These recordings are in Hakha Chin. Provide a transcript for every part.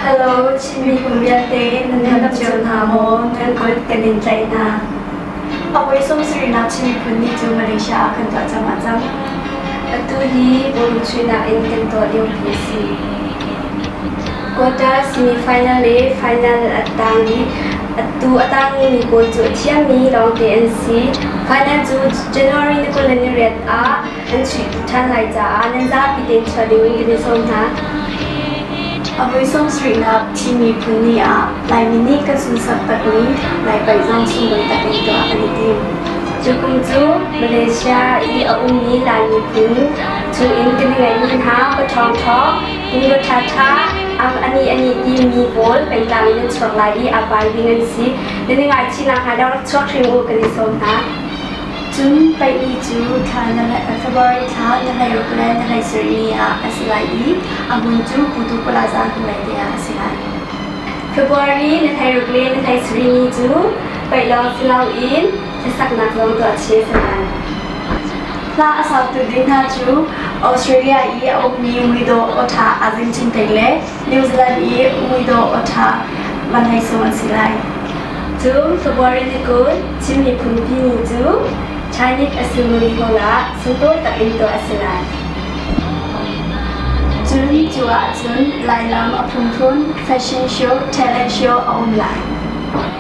Hello, Chin miphun vialte nan dam cio hna maw? Nan kut kan in tlaih hna. A voi 70nak Chin Miphun Ni cu Malaysia ah kan tuah cangah cang. Atu hi bawlung chuihnak in kan tuah lio hi a si. Quarter, semi-final le final a tang i atu a tangmi pawl cu a thiammi lawngte an si. Final cu January ni 28 ah an chuih ṭhan lai caah nan zapi tein chuah ding in kan i sawm hna. A voi 70nak Chin Miphun Ni ah Laimi nih kan sunsak takmi Lai paih zong sunglawi tak in tuah an i tim. Cu kum cu Malaysia i a ummi Lai miphun chungin kan i ngeihmi hna paṭhawng ṭhawng, pumrua ṭhaṭha, ang ani ani timi pawl pengtlang in an chuak lai i aa pai ding an si. Nan i ngaichihnak hnga deuh rak chuak hrim u kan i sawm hna. Cun paih ni cu thla February thla ni 16 le ni 17 ni ah a si lai i a hmun cu Putu Plaza hnulei te ah a si lai. February ni 16 le ni 17 ni cu paih lawng si loin hlasaknak zong tuah chih a si lai. Hla a sautu ding hna cu Australia i a ummi muidawh awṭha Azing Chingtei le New Zealand i muidawh awṭha Van Hlei Sung an si lai. Cun February ni 20 Chin Miphun Pi Ni cu Chinese Assembly Hall ah sunglawi tak in tuah a si lai. Cun cu ahcun Lailam a phunphun, fashion show, talent show a um lai.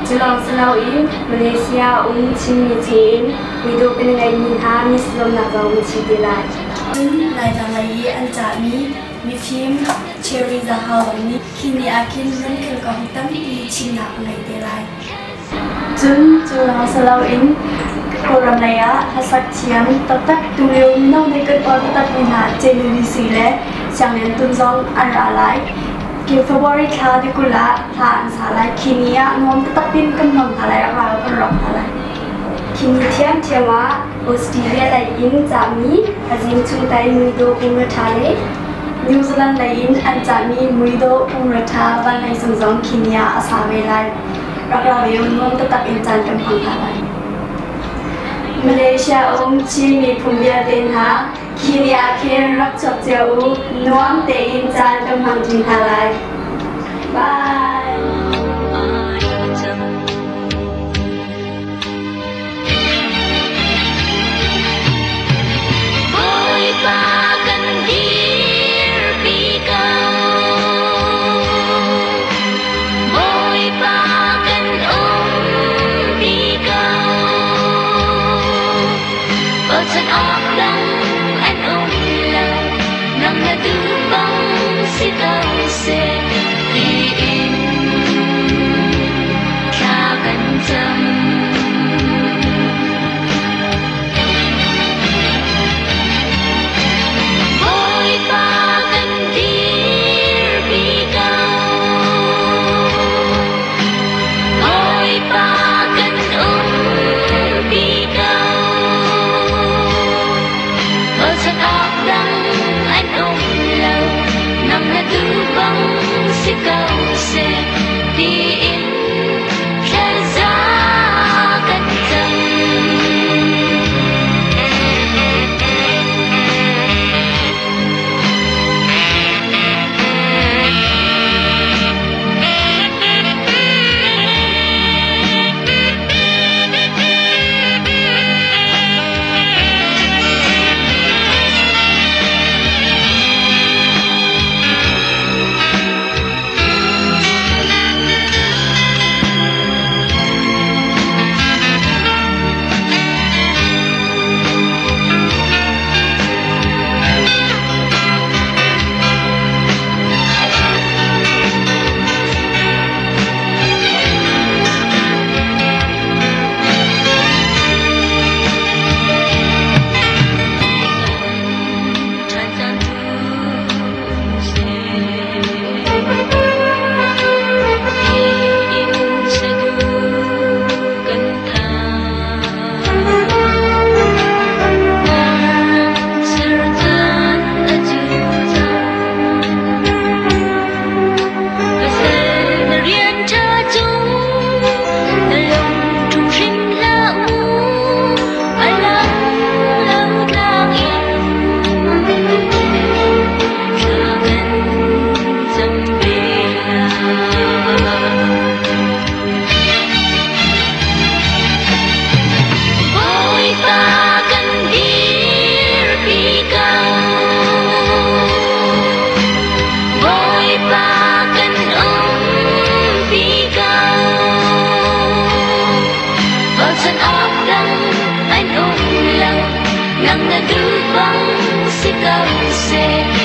Cu lawng si loin Malaysia um Chinmi chungin midawh kan ngeihmi hna Miss zuamnak zong an chim te lai. Cun Laitlang lei i an cahmi mifim Cherry Zahau zong nih khi ni ah khin ramkhel kong tampi chimnak a ngei te lai. Cun cu lawng si loin Kawlram lei ah hlasak thiam taktak tulio mino nih kan uar taktakmi hna JBBC le Sianglian Tun zong an ra lai. Ki February thla ni 20 ah hla an sa lai. Khi ni ah nuam taktak in kan hmang hna lai, rak ra kan rock hna lai. Khi ni thiamthiam ah Australia lei in cahmi Azing chungtai muidawh pumra le New Zealand lei in an cahmi muidawh pumra ṭha Van Hlei Sung zong khi ni ah a sa ve lai. Rak ra ve u, nuam taktak in caan kan hmang hna lai. Malaysia um Chin miphun vialte hna, khi ni ah khin rak chuak cio u, nuam tein caan kan hmang ṭi hna lai. Bye! Bawipa kan dirpi ko. Bawipa kan umpi ko. Bochan awk dang an um lo. Nang na duh bang si ko seh. Nang na duh bang si ko seh.